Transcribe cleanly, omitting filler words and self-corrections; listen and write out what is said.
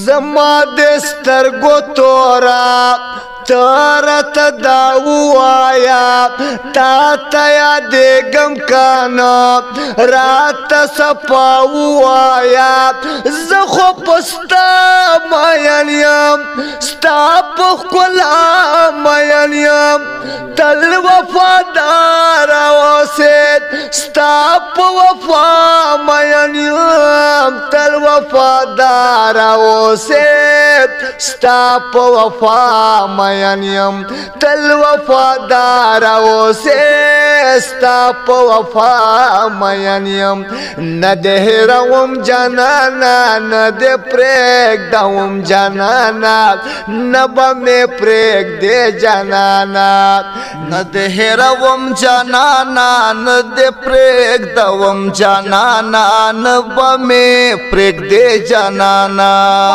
زما د سترګو تورا ته دا ووایا، تا ته یادېږم که نه راته صفا ووایا. زه خو په ستا مین یم، ستا په ښکلا مین یم، تل وفادار اوسې، ستا په وفا مین یم، تل وفادار اوسې، ستا په وفا مین یم، تل وفادار اوسې، ستا په وفا مین یم. نه دې هېروم جانانه، نه دې پرېږدوم جانانه، نه به مې پرېږدې جانانه. نه دې هېروم جانانه، نه دې پرېږدوم جانانه، نه به مې پرېږدې جانانه.